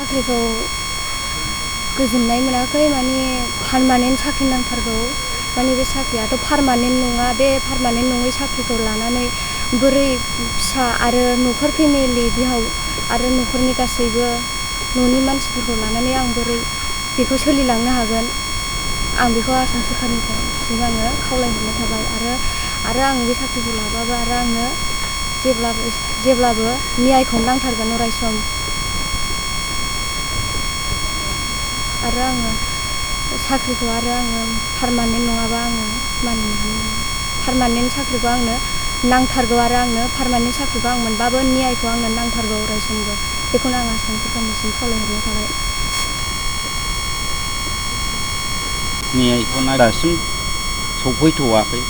साख्रिखौ गोजोननाय मोनाखै माने पारमानेन्ट साख्रि नांथारगौ माने बे साख्रियाथ' पारमानेन्ट नङा बे पारमानेन्ट नङै साख्रिखौ लानानै बोरै फिसा आरो न'खर फेमिलि बिहाव आरो न'खरनि गासैबो न'नि मानसिफोरखौ लानानै आं बोरै बेखौ सोलिलांनो हागोन आं बेखौ आसाम सोरखारनिफ्राय आङो खावलायहरनाय थाबाय आरो आं बे साख्रिखौ लाबाबो आरो आंनो जेब्लाबो न्यायखौ नांथारगोन अराय सम आरो आङो साख्रिखौ आरो आङो पारमानेन्ट नङाबा आङो मानिनो हानाय नङा पारमानेन्ट साख्रिखौ आंनो नांथारगौ आरो आंनो पारमानेन्ट साख्रिखौ आं मोनबाबो न्यायखौ आंनो नांथारगौ अराय समबो बेखौनो आं आसाम सोरखारनिसिम खावलायहरनाय थाबाय न्यायखौ दासिम सफैथ'वाखै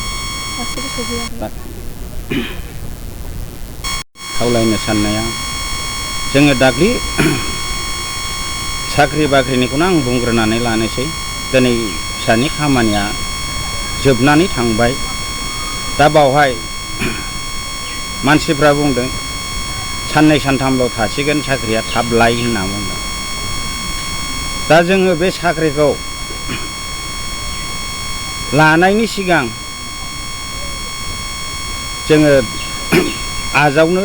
गासिबो सफैयाखै खावलायनो साननाया जोङो दाख्लि साख्रि बाख्रिनिखौनो आं बुंग्रोनानै लानोसै दिनै फिसानि खामानिया जोबनानै थांबाय दा बावहाय मानसिफ्रा बुंदों साननै सानथामल' थासिगोन साख्रिया थाब लाय होनना बुंदों दा जोङो बे साख्रिखौ लानायनि सिगां जोङो आजावनो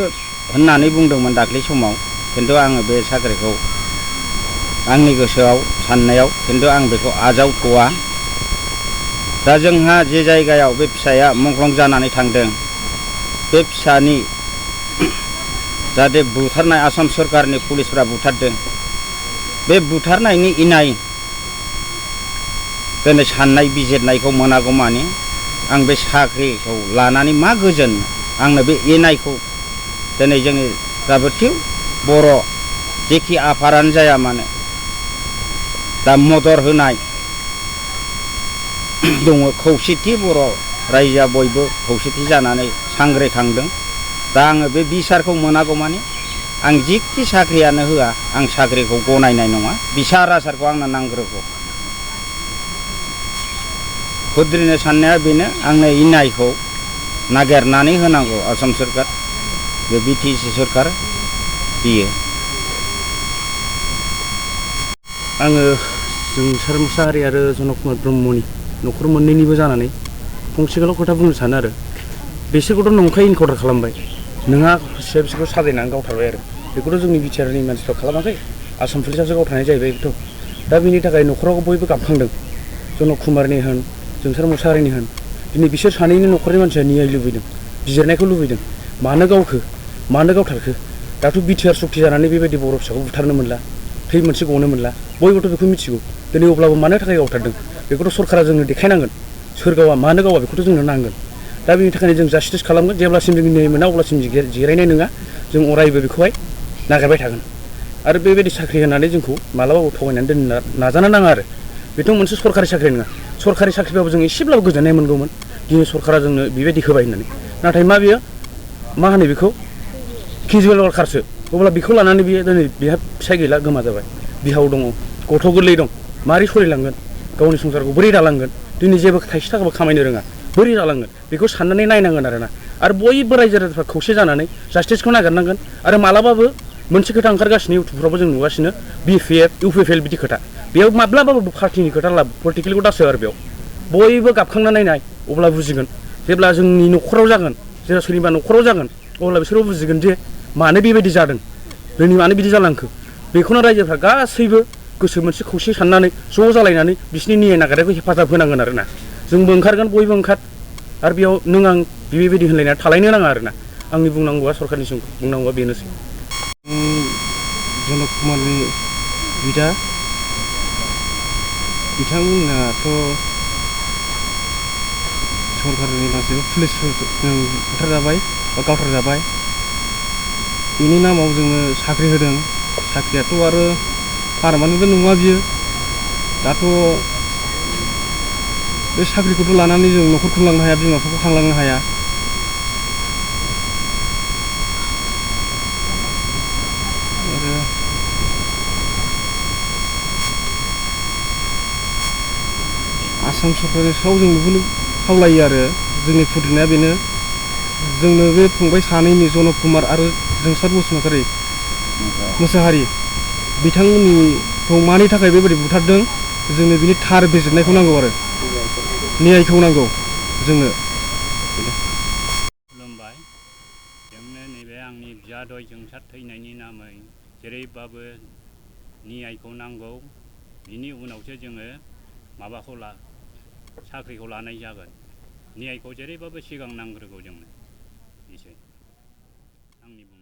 होननानै बुंदोंमोन दाख्लै समाव खिन्थु आङो बे साख्रिखौ आंनि गोसोआव साननायाव खिन्थु आं बेखौ आजावथ'वा दा जोंहा जे जायगायाव बे फिसाया मुंख्लं जानानै थांदों बे फिसानि जाहाथे बुथारनाय आसाम सरकारनि पुलिसफ्रा बुथारदों बे बुथारनायनि इनाय दिनै साननाय बिजिरनायखौ मोनागौ मानि आं बे साख्रिखौ लानानै मा गोजोन आंनो बे इनायखौ दिनै जोंनि जाबोथिव बर' जेखि आफादानो जाया मानो दा मदद होनाय दङ खौसेथि बर' रायजोआ बयबो खौसेथि जानानै सांग्रायखांदों दा आङो बे बिसारखौ मोनागौ मानि आं जिखि साख्रियानो होआ आं साख्रिखौ गनायनाय नङा बिसार आसारखौ आंनो नांग्रोगौ खुद्रिनो साननाया बेनो आंनो इनायखौ नागिरनानै होनांगौ आसाम सोरखार बे बिटिसि सोरखार बियो आङो जोंसार मुसाहारि आरो जनक कुमार ब्रह्मनि न'खर मोननैनिबो जानानै फंसेल' खोथा बुंनो सानो आरो बिसोरखौथ' नंखाय इनकाउन्टार खालामबाय नोंहा बिसोरखौ साजायनानै गावथारबाय आरो बेखौथ' जोंनि बिटिआरनि मानसिफ्रा खालामाखै आसाम पुलिसासो गावथारनाय जाहैबाय बेथ' दा बिनि थाखाय न'खराव बयबो गाबखांदों जनक कुमारनि होन जोंसार मुसाहारिनि होन दिनै बिसोर सानैनि न'खरनि मानसिया न्याय लुबैदों बिजिरनायखौ लुबैदों मानो गावखो मानो गावथारखो दाथ' बिटिआर सक्ति जानानै बेबायदि बर' फिसाखौ बुथारनो मोनला थै मोनसे गनो मोनला बयबोथ' बेखौ मिथिगौ दिनै अब्लाबो मानो थाखाय गावथारदों बेखौथ' सरकारा जोंनो देखायनांगोन सोर गावा मानो गावा बेखौथ' जोंनो नांगोन दा बेनि थाखायनो जों जास्टिस खालामगोन जेब्लासिम जों न्याय मोना अब्लासिम जिरायनाय नङा जों अरायबो बेखौहाय नागिरबाय थागोन आरो बेबायदि साख्रि होनानै जोंखौ मालाबाबो थगायनानै दोननो नाजानो नाङा आरो बेथ' मोनसे सरकारि साख्रि नङा सरकारि साख्रिबाबो जों एसेब्लाबो गोजोननाय मोनगौमोन दिनै सरकारा जोंनो बेबायदि होबाय होननानै नाथाय मा बियो मा होनो बेखौ केजुवेल वार्कारसो अब्ला बेखौ लानानै बियो दिनै बेहा फिसाय गैला गोमा जाबाय बिहाव दङ गथ' गोरलै दं मारै सोलिलांगोन गावनि संसारखौ बोरै दालांगोन दिनै जेबो थाइसे थाखाबो खामायनो रोङा बोरै दालांगोन बेखौ साननानै नायनांगोन आरोना आरो बयबो रायजो राजाफ्रा खौसे जानानै जास्टिसखौ नागिरनांगोन आरो मालाबाबो मोनसे खोथा ओंखारगासिनो इउटुबफ्रावबो जों नुगासिनो बिपिएफ इउपिपिएल बिदि खोथा बेयाव माब्लाबाबो पार्टिनि खोथा लाब पलिटिकेलखौ दासो आरो बेयाव बयबो गाबखांना नायनाय अब्ला बुजिगोन जेब्ला जोंनि न'खराव जागोन जेब्ला सोरनिबा न'खराव जागोन अब्ला बिसोरबो बुजिगोन जे मानो बेबायदि जादों दिनै मानो बिदि जालांखो बेखौनो रायजोफ्रा गासैबो गोसो मोनसे खौसे साननानै ज' जालायनानै बिसोरनि न्याय नागिरनायखौ हेफाजाब होनांगोन आरोना जोंबो ओंखारगोन बयबो ओंखार आरो बेयाव नों आं बेबायदि होनलायना थालायनो नाङा आरोना आंनि बुंनांगौआ सरकारनिसिम बुंनांगौआ बेनोसै जनक कुमारनि बिदा बिथांमोनाथ' सरकारनि मानसिफोर पुलिसफोरजों बुथारजाबाय बा गावथारजाबाय बेनि नामाव जोंनो साख्रि होदों साख्रियाथ' आरो पारमानेन्टबो नङा बियो दाथ' बे साख्रिखौथ' लानानै जों न'खर खुंलांनो हाया बिमा बिफाखौ खांलांनो हाया आरो आसाम सरकारनि सायाव जों बेखौनो खावलायो आरो जोंनि खुद्रिनाया बेनो जोंनो बे फंबाय सानैनि जनक कुमार आरो जोंसार मुसाहारि बिथांमोननिखौ मानि थाखाय बेबायदि बुथारदों जोंनो बिनि थार बिजिरनायखौ नांगौ आरो न्यायखौ नांगौ जोंनो। खुलुमबाय। जोंनो नैबे आंनि बियादै जोंसार थैनायनि नामै जेरैबाबो न्यायखौ नांगौ। बिनि उनावसो जोङो माबाखौ साख्रिखौ लानाय जागोन। न्यायखौ जेरैबाबो सिगां नांग्रोगौ जोंनो। एसे आंनि बुंनाया।